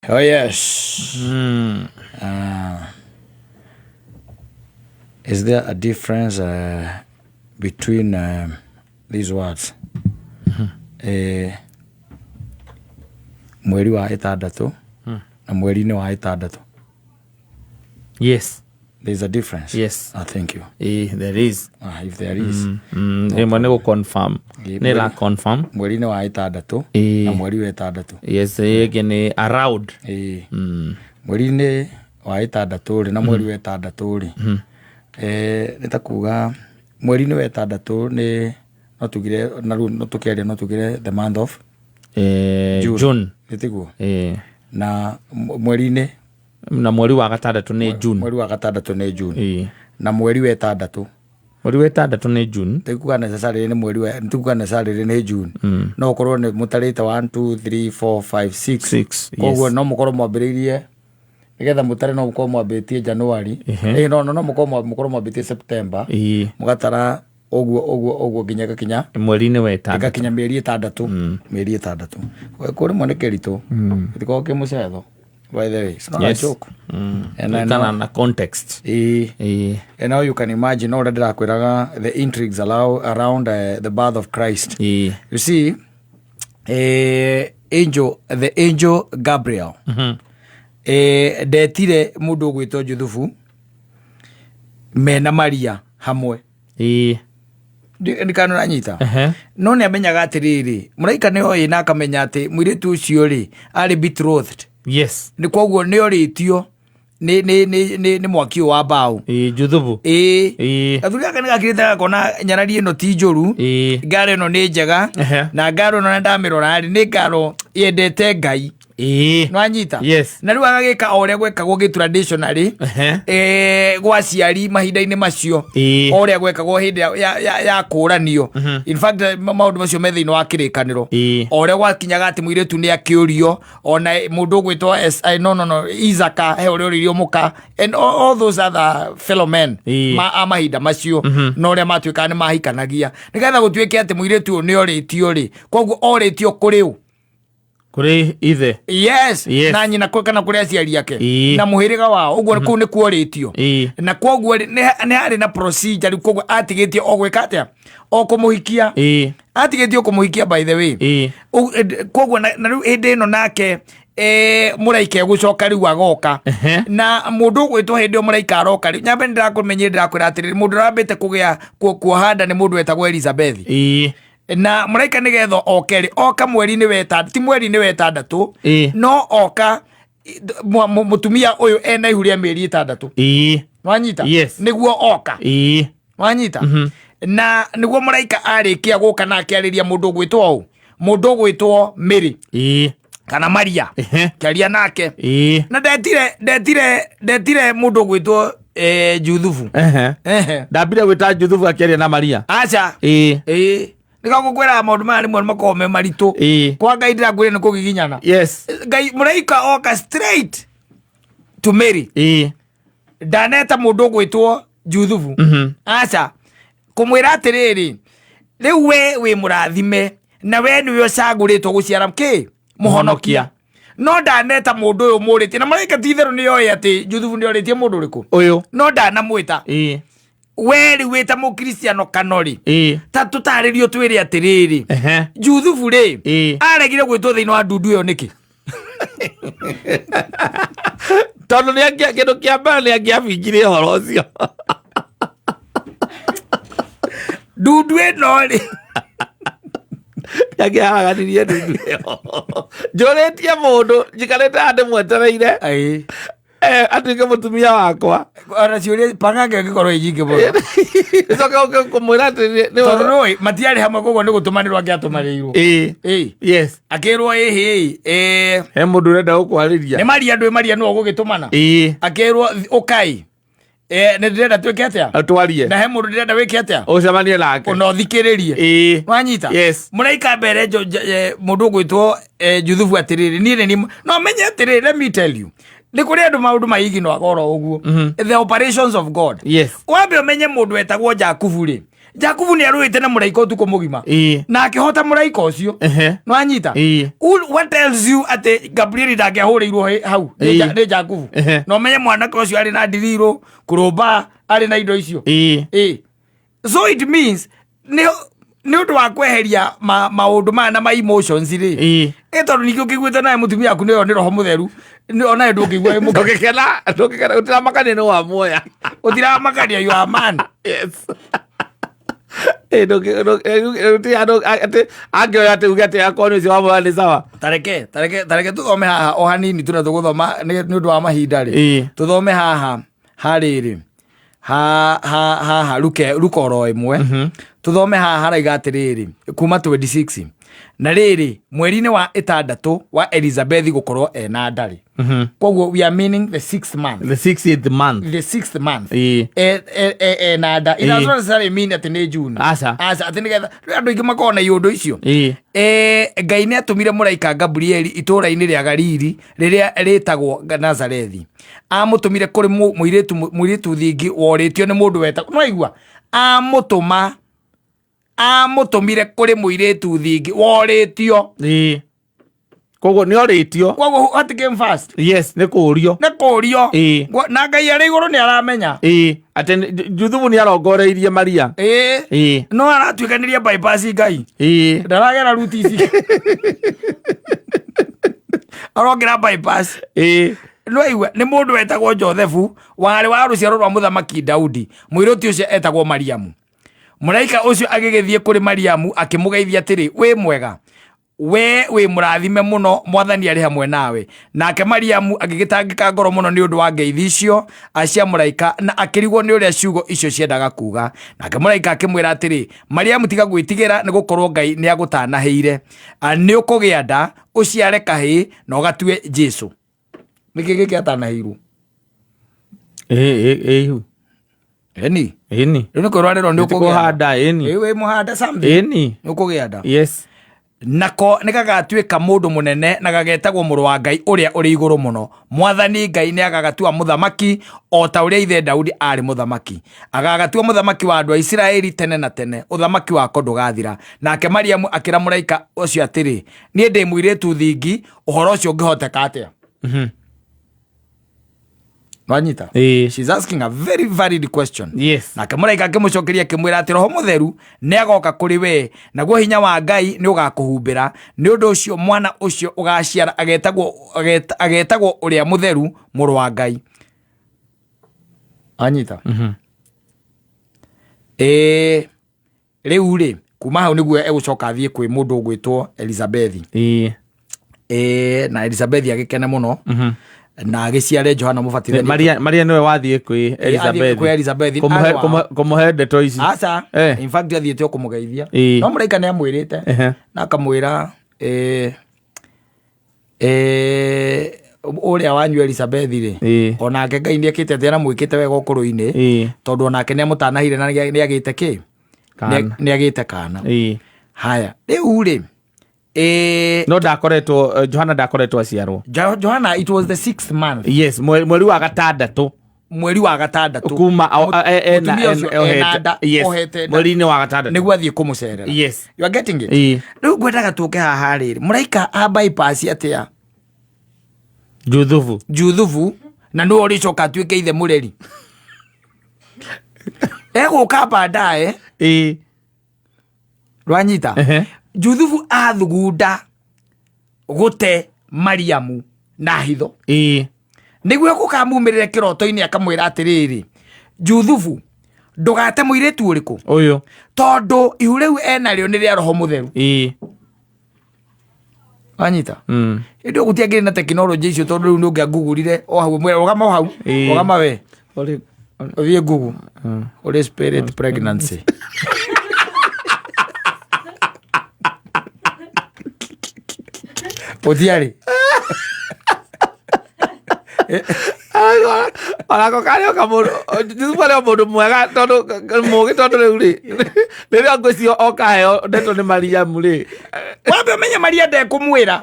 Oh yes. Is there a difference between these words? Mweri wa ĩtandatũ na mweri-inĩ wa ĩtandatũ. Yes. There is a difference. Yes. Ah, thank you. There is. Ah, if there is. Ĩmwe nĩ gũ confirm. Nĩ la confirm. Mweri-inĩ wa ĩtandatũ na mweri wa ĩtandatũ. Yes, ĩngĩ nĩ around. Ĩĩ. Mweri-inĩ wa ĩtandatũ rĩ na mweri wa ĩtandatũ rĩ, nĩ ta kuga mweri-inĩ wa ĩtandatũ nĩ no tugire na rĩu no tũkĩaria no tugire the month of June. June. Nĩ tiguo? Eh. Na mweri-inĩ Na mweri wa gatandatũ nĩ June. Mweri wa gatandatũ nĩ June. Ĩĩ. Na mweri wa ĩtandatũ. Mweri wa ĩtandatũ nĩ June. Tikuga necessarily nĩ mweri wa, tikuga necessarily nĩ June. No ũkorwo nĩ mũtarĩte 1 2 3 4 5 6. 6. Koguo Yes. no mũkorwo mwambĩrĩirie nĩgetha mũtare no mũkorwo mwambĩtie January. No, no, no mũkorwo mwambĩtie September. Ĩĩ. Mũgatara ũguo, ũguo, ũguo nginya ĩgakinya Mweri-inĩ wa ĩtandatũ. Ĩgakinya mĩeri ĩtandatũ. Mĩeri ĩtandatũ. Kũrĩ rĩmwe nĩ kĩritũ. Gĩtikoragwo kĩ mũcetho. By the way, it's not a joke. And I Kana know. na context. Ĩĩ. Ĩĩ. And now you can imagine ũrĩa ndĩrakwĩraga the intrigues around the birth of Christ. Ĩĩ. You see, angel, the angel Gabriel. Ndetire mũndũ ũgwĩtwo Juthubu mena Maria hamwe. Ĩĩ. Ndikana ũranyita. Ehe. No nĩ amenyaga atĩrĩrĩ, mũraika nĩ oĩ na akamenya atĩ mũirĩtu ũcio rĩ arĩ betrothed. Yes. Nĩ koguo nĩ orĩtio nĩ mwaki ũyũ wa mbaũ. Ĩĩ, Juthubu. Ĩĩ. Ĩĩ. Gathuri gaka nĩ gakirĩte gakona nyarari ĩno ti njũru. Ĩĩ. Ngaro ĩno nĩ njega. Ehe. Na ngaro ĩno ndamĩrora rĩ, nĩ ngaro yendete Ngai. Ĩĩ. Nĩwanyita? Yes. Na rĩu agagĩka o ũrĩa gwekagwo gĩ traditionally, Ehe. gwa aciari mahinda-inĩ macio. Ĩĩ. O ũrĩa gwekagwo hĩndĩ ya kũranio. In fact, maũndũ macio me thĩinĩ wa kĩrĩkanĩro. Ĩĩ. O ũrĩa gwakinyaga atĩ mũirĩtu nĩ akĩũrio, ona mũndũ ũgwĩtwo no, no, no, Isaka, he ũrĩa ũrĩirio mũka, and all those other fellow men Ĩĩ. a mahinda macio, na ũrĩa matuĩkaga nĩ mahikanagia. Nĩgetha gũtuĩke atĩ mũirĩtu ũyũ nĩ orĩtio rĩ, koguo orĩtio kũrĩ ũ? Kũrĩ ithe. Yes. Yes. Na nyina kana kũrĩ aciari ake. Ĩĩ. Na mũhĩrĩga wao. Ũguo kũu nĩ kuorĩtio. Ĩĩ. Na koguo rĩ, nĩ harĩ na procedure rĩu, koguo atigĩtio o gwĩka atĩa? O kũmũhikia. Ĩĩ. Atigĩtio kũmũhikia by the way. Ĩĩ. Koguo na rĩu hĩndĩ ĩno nake, mũraika egũcoka rĩu agoka. Ehe. Na mũndũ ũgwĩtwo hĩndĩ ĩyo mũraika aroka rĩu, nyambe nĩndĩrakũmenyia, nĩndĩrakwĩra atĩrĩrĩ, mũndũ ũrambĩte kũgĩa kuoha nda nĩ mũndũ wetagwo Elizabeth. Ĩĩ. Na mũraika nĩgetha oke rĩ, oka mweri-inĩ wa ĩtandatũ, ti mweri-inĩ wa ĩtandatũ, Ĩĩ. no oka mũtumia ũyũ ena ihu rĩa mĩeri ĩtandatũ. Ĩĩ. Wanyita? Yes. Nĩguo oka. Ĩĩ. Wanyita? Na nĩguo mũraika arĩkia gũka na akĩarĩria mũndũ ũgwĩtwo ũ? Mũndũ ũgwĩtwo Mary. Ĩĩ. Kana Maria. Ehe. Kĩaria nake. Ĩĩ. Na ndetire mũndũ ũgwĩtwo Juthubu. Ehe. Ehe. Ndambire gwĩta Juthubu akĩaria na Maria. Aca. Ĩĩ. Ĩĩ. Nĩkĩo ngũkwĩraga maũndũ maya rĩmwe makoragwo me maritũ. Ĩĩ. Kwa Ngai ndĩrakwĩra nĩ kũgiginyana. Yes. Ngai mũraika oka straight to Mary. Ĩĩ. Ndaneta mũndũ ũgwĩtwo Juthubu. Aca. Kũmwĩra atĩrĩrĩ, rĩu we wĩ mũrathime na we nĩwe ũcagũrĩtwo gũciara kĩ? Mũhonokia. No ndaneta mũndũ ũyũ mũrĩtie, na mũraika ti itherũ nĩoĩ atĩ Juthubu nĩorĩtie mũndũ ũrĩkũ? Ũyũ. No ndanamwĩta. Ĩĩ. We rĩu wĩ ta mũkristiano kanori. Ĩĩ. Ta tũtarĩrio twĩre atĩrĩrĩ. Ehe. Juthubu rĩ, Ĩĩ. aregire gwĩtwo thĩinĩ wa ndundu ĩyo nĩkĩ? Tondũ nĩ kĩndũ kĩa mbere nĩ angĩabingire ũhoro ũcio. Ndundu ĩno rĩ. Angĩharaganirie ndundu ĩyo. Njũrĩtie mũndũ, njikarĩte haha ndĩmwetereire. Ĩĩ. Atuĩke mũtumia wakwa. Ona ciũria pang'ang'e ĩngĩkorwo ĩ nyingĩ mũno. Coka ũke kũmwĩra atĩ nĩ Tondũ nĩũĩ, matiarĩ hamwe koguo nĩ gũtũmanĩrwo angĩatũmanĩirwo. Ĩĩ. Ĩĩ. Yes. Akĩrwo ĩhĩ, ĩĩ. He mũndũ ũrenda gũkwarĩria. Nĩ Maria, ndũĩ Maria nĩwe ũgũgĩtũmana? Ĩĩ. Akĩrwo ũkai. Nĩ ndĩrenda twĩke atĩa? Twarie. Na he mũndũ ndĩrenda wĩke atĩa? Ũcemanie nake. Ona ũthikĩrĩrie. Ĩĩ. Wanyita? Yes. Mũraika mbere mũndũ ũgwĩtwo Juthubu atĩrĩrĩ, niĩ nĩ niĩ, no menye atĩrĩrĩ, let me tell you. Nĩ kũrĩ andũ maũndũ maiginoaga oro ũguo. The operations of God. Yes. Wambe ũmenye mũndũ wetagwo Jakubu rĩ. Jakubu nĩ arũĩte na mũraika ũtukũ mũgima na akĩhota mũraika ũcio. Nĩwanyita? What tells you atĩ Gabrieli ndangĩahũrĩirwo hau nĩ nĩ Jakubu? Na ũmenye mwanake ũcio arĩ na ndirirũ kũrũmba, arĩ na indo icio. So it means nĩ ũndũ wa kweheria maũndũ maya na ma emotions rĩ, ĩ tondũ ningĩ ũkĩiguĩte nawe mũtumia waku nĩyo nĩ roho mũtheru, onawe ndũngĩigua wĩ mũkenu. Ndũngĩkena, ndũngĩkena, gũtiramakania nĩ wa muoya. Ũtiramakania, you are a man. Yes. Gũtirĩ handũ atĩ angĩoya atĩ uge atĩ akorwo nĩ ũcio wa muoya nĩ sawa. Tareke tũthome haha o hanini, tũna tũgũthoma nĩ ũndũ wa mahinda rĩ. Tũthome haha harĩrĩ ha ha haha ruke ruka oro ĩmwe tũthome haha haraiga atĩrĩrĩ kuma 26 na rĩrĩ mweri-inĩ wa ĩtandatũ wa Elizabeth gũkorwo ena ndarĩ, koguo we are meaning the sixth month. The sixth month. The sixth month. Ena nda. It does not necessarily mean atĩ nĩ June. Aca. Aca, atĩ nĩgetha rĩu andũ aingĩ makoragwo na iũndũ icio. Ngai nĩ atũmire mũraika Gabrieli itũũra-inĩ rĩa Galili rĩrĩa rĩtagwo Nazarethi. Amũtũmire kũrĩ mũirĩtu thingi worĩtio nĩ mũndũ wetagwo, no aigua, amũtũmire kũrĩ mũirĩtu thingi worĩtio. Koguo nĩ orĩtio. Koguo what came first? Yes, nĩ kũũrio. Nĩ kũũrio. Na Ngai arĩ igũrũ nĩ aramenya. Atĩ Juthubu nĩ arongoreirie Maria. No aratuĩkanĩria bypass Ngai. Ndaragera ruti ici. Arongera bypass. No aigua nĩ mũndũ wetagwo Josefu, warĩ wa rũciaro rwa mũthamaki Daudi. Mũirĩtu ũcio etagwo Mariamu. Mũraika ũcio agĩgĩthiĩ kũrĩ Mariamu akĩmũgeithia atĩrĩ, wĩ mwega, we wĩ mũrathime mũno, Mwathani arĩ hamwe nawe. Nake Mariamu agĩgĩtangĩka ngoro mũno nĩ ũndũ wa ngeithi icio cia mũraika, na akĩrigwo nĩ ũrĩa ciugo icio ciendaga kuga. Nake mũraika akĩmwĩra atĩrĩ, Mariamu, tiga gwĩtigĩra, nĩ gũkorwo Ngai nĩ agũtanahĩire. Nĩ ũkũgĩa nda, ũciare kahĩĩ, na ũgatue Jesu. Nĩkĩ gĩkĩ atanahĩirwo? Ĩĩ, ihu. Ĩni. Ĩni. Rĩu nĩ kwĩrwo arĩrwo nĩ ũkũgĩa nda. Kũhanda, ĩni. Ĩĩ, wĩ mũhande something. Ĩni. Nĩ ũkũgĩa nda. Yes. Nako nĩ gagatuĩka mũndũ mũnene na gagetagwo mũrũ wa Ngai ũrĩa ũrĩ igũrũ mũno. Mwathani Ngai nĩ agagatua mũthamaki o ta ũrĩa ithe Daudi aarĩ mũthamaki. Agagatua mũthamaki wa andũ a Isiraeli tene na tene, ũthamaki wako ndũgathira. Nake Mariamu akĩra mũraika ũcio atĩrĩ, niĩ ndĩ mũirĩtu thingi, ũhoro ũcio ũngĩhoteka atĩa? Wanyita? She's asking a very valid question. Nake mũraika akĩmũcokeria akĩmwĩra atĩ roho mũtheru nĩ agoka kũrĩ we, naguo hinya wa Ngai nĩ ũgakũhumbĩra. Nĩ ũndũ ũcio mwana ũcio ũgaciara agetagwo ũrĩa mũtheru, mũrũ wa Ngai. Anyita? Rĩu rĩ, kuma hau nĩguo egũcoka athiĩ kwĩ mũndũ ũgwĩtwo Elizabethi. Na Elizabethi agĩkene mũno na agĩciare Johana Mũbatithania. Maria nĩwe wathiĩ kwĩ Elizabeth. Kwĩ Elizabeth. Kũmũhe Arĩ wao. Kũmũhe ndeto ici. Aca. In fact athiĩte o kũmũgeithia. No mũraika nĩ amwĩrĩte na akamwĩra ũrĩa wanyu Elizabeth rĩ, onake Ngai nĩ ekĩte atĩ aramwĩkĩte wega ũkũrũ-inĩ, tondũ onake nĩ amũtanahire na nĩ agĩte kĩ? Kana. Nĩ agĩte kana. Haya, rĩu rĩ, No ndakoretwo, Johana ndakoretwo aciarwo. Johana, it was the sixth month. Yes, mweri wa gatandatũ. Mweri wa gatandatũ. Kuma Mũtumia ũcio ena nda, yes, ohete nda. Mweri-inĩ wa gatandatũ. Nĩguo athiĩ kũmũcerera. You are getting it? Rĩu ngwendaga tũke haha rĩrĩ, mũraika a bypass atĩa Juthubu. Juthubu, na nĩwe ũrĩcoka atuĩke ithe mũreri egũka baadaye. Rwanyita? Juthubu athugunda gũte Mariamu na hitho nĩguo gũkamumĩrĩre kĩroto-inĩ akamwĩra atĩrĩrĩ, Juthubu, ndũgate mũirĩtu ũrĩkũ? Ũyũ. Tondũ ihu rĩu enarĩo nĩ rĩa roho mũtheru. Wanyita? Ĩndĩ gũtiangĩrĩ na tekinoronjĩ icio, tondũ rĩu nĩ ũngĩangugurire o hau mwĩra rũgama o hau. Rũgama we. Ũthiĩ Google Holy Spirit pregnancy. Gũtiarĩ. Onako karĩ o kamũndũ, Juthubu arĩ o mũndũ mwega, tondũ mũgĩ, tondũ rĩu rĩ, rĩrĩa ngwĩciria okaheo ndeto nĩ Mariamu rĩ. Wambe ũmenye Maria ndekũmwĩra.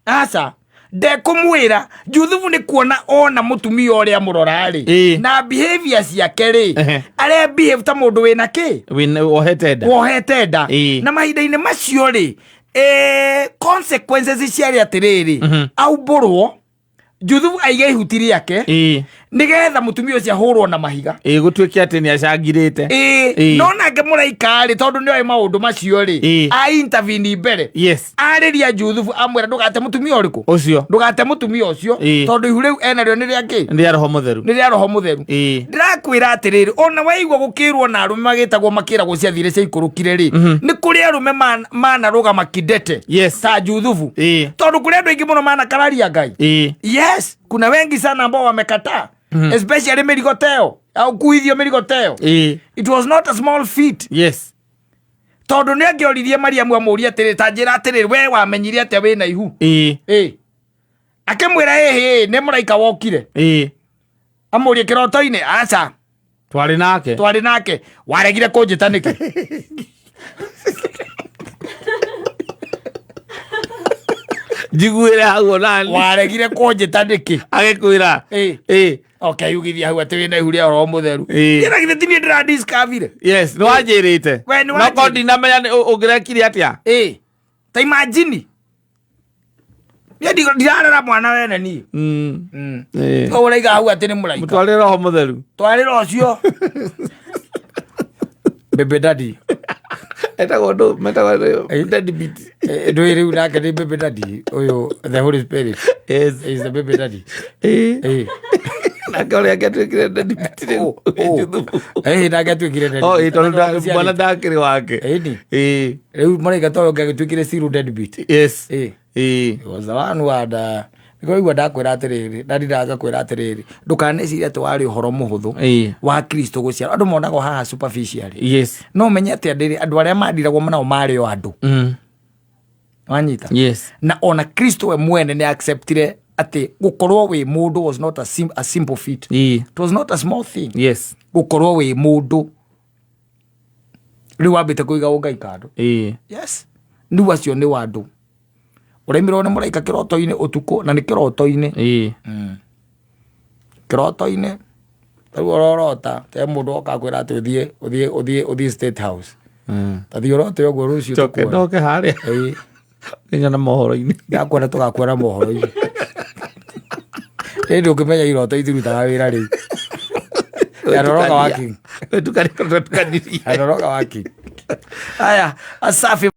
Aca. Ndekũmwĩra Juthubu nĩ kuona ona mũtumia ũrĩa mũrora-rĩ, Ĩĩ. na behavior ciake rĩ, Ehe. arĩa behave ta mũndũ wĩna kĩ Wĩna- wohete nda. Wohete nda. Ĩĩ. Na mahinda-inĩ macio rĩ, consequences ciarĩ atĩrĩrĩ, aumbũrwo Juthubu aige ihuti rĩake nĩgetha mũtumia ũcio ahũrwo na mahiga. Ĩĩ, gũtuĩke atĩ nĩ acangirĩte. Ĩĩ, no nake mũraika rĩ, tondũ nĩoĩ maũndũ macio rĩ, a intervene mbere, arĩria Juthubu amwĩra, ndũgate mũtumia ũrĩkũ? Ũcio. Ndũgate mũtumia ũcio, tondũ ihu rĩu enarĩo nĩ rĩa kĩ? Nĩ rĩa Roho Mũtheru. Nĩ rĩa Roho Mũtheru. Ndĩrakwĩra atĩrĩrĩ, ona waigua gũkĩrwo na arũme magĩtagwo makĩragwo ciathire ciaikũrũkire rĩ, nĩ kũrĩ arũme manarũgama kidete ta Juthubu, tondũ kũrĩ andũ aingĩ mũno manakararia Ngai. Yes, kuna wengi sana ambao wamekataa, especially mĩrigo teo au kuithio mĩrigo teo. It was not a small feat, tondũ nĩ angĩoririe Mariamu amũrie atĩrĩ, ta njĩra atĩrĩrĩ, we wamenyire atĩa wĩna ihu? Ĩ, akĩmwĩra, ĩhĩ, nĩ mũraika wokire. Amũrie, kĩroto-inĩ? Aca. Twarĩ nake. Twarĩ nake, waregire kũnjĩta nĩkĩ? Njiguĩre hau onani. Waregire kũnjĩta nĩkĩ? Agĩkwĩra. Ĩ. Okay, yugithia hau atĩ wĩna ihu rĩa Roho Mũtheru. Niĩ na githĩ ti niĩ ndĩradiscoverire? Yes, nĩ wanjĩrĩte. We nĩ No korwo wanjĩrĩte. ndinamenya ũngĩrekire atĩa. Ĩ, ta imagine niĩ ndirarera mwana wene niĩ. Koguo ũraiga hau atĩ nĩ mũraika. Mũtwarĩre Roho Mũtheru. Twarĩra ũcio baby daddy. Etagwo ndũ metagwo deadbeat. Ndũĩ rĩu nake nĩ baby daddy ũyũ, the Holy Spirit is the baby daddy. Nake ũrĩa angĩatuĩkire deadbeat rĩu. Oh, oh. Juthubu. Nake atuĩkire deadbeat. Oh, ĩ, tondũ mwana ndakĩrĩ wake. Ĩni. Rĩu mũraika toyũ ũngĩagĩtuĩkire still deadbeat. He was the one who had nĩkĩo ndakwĩra atĩrĩrĩ, ndari ndagakwĩra atĩrĩrĩ, ndũkanecirie atĩ warĩ ũhoro mũhũthũ wa Kristo gũciarwo. Andũ monagwo haha superficially. No menye atĩ andũ arĩa mandiragwo nao marĩ o andũ. Wanyita? Na ona Kristo we mwene nĩ acceptire atĩ gũkorwo wĩ mũndũ was not a simple feat. It was not a small thing. Gũkorwo wĩ mũndũ rĩu wambĩte kũiga ũngai kando. Yes, rĩu acio nĩ wa andũ ũraimirwo nĩ mũraika kĩroto-inĩ ũtukũ, na nĩ kĩroto-inĩ. Kĩroto-inĩ rĩu ũrorota te mũndũ oka kwĩra atĩ ũthiĩ ũthiĩ ũthiĩ ũthiĩ State House. Ta thiĩ ũrote ũguo rũciũ Njoke tũkuone. ndoke harĩa. Nginya na mohoro-inĩ. Ndakuona, tũgakuona mohoro-inĩ. Ĩndĩ ũkĩmenya iroto itirutaga wĩra rĩu. They are no longer working. Wetukania. They are no longer working. Haya, asafi.